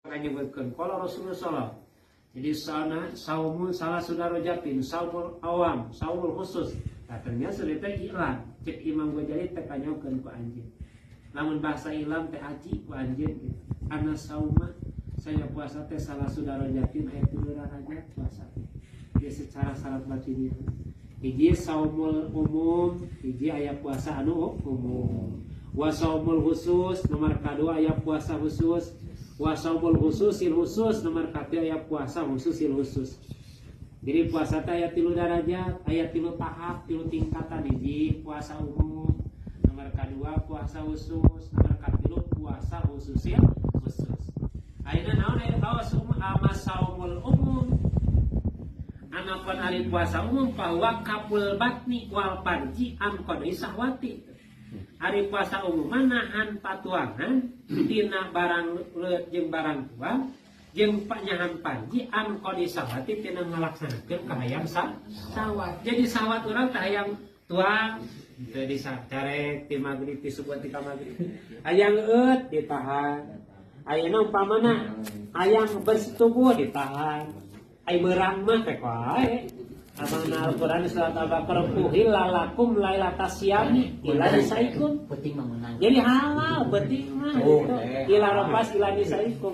Nyebutkeun qala Rasulullah sallallahu. Jadi sana saumun salasu darajatin, saumul awam, saumul khusus. Nah, ternyata sudah teh i'lam. Cek Imam Ghazali teh kanyahokeun ku anjeun. Lamun bahasa i'lam teh aji ku anjeun gitu. Anna sauma, saya puasa teh, salasu darajatin, aya tilu darajat puasa teh. Dia secara syarat batinnya. Hiji saumul umum, hiji aya puasa anu umum. Wa saumul khusus, nomor kedua aya puasa khusus. Wa saumul khususil khusus, nomor katilu aya puasa khususil khusus. Jadi puasa teh aya tilu darajat, aya tilu tahap, tilu tingkatan. Hiji puasa umum, nomor kedua puasa khusus, nomor katilu puasa khususil khusus. Ayeuna naon aya awas ama saumul umum? Anapun ari puasa umum bahwa kafful batni wal farji an qadai syahwati. Ari puasa umum mah nahan patuangan tina barang leuet jeung barang tuang jeung nyahan parji an qadai syahwati tina ngalaksanakeun kahayang sahwat. Jadi sahwat urang teh hayang tuang teu dicarek ti magrib, ti subuh, ti ka magrib. Hayang eut ditahan. Ayeuna umpamana hayang bersetubuh ditahan. Ai beurang mah teh wae. Amana Al-Quran surat Al-Baqarah uhilla lakum lailatas siyami ila nisaikum. Penting mah menang. Jadi halal penting mah Oh, gitu. eh. Ila rafas ila nisaikum.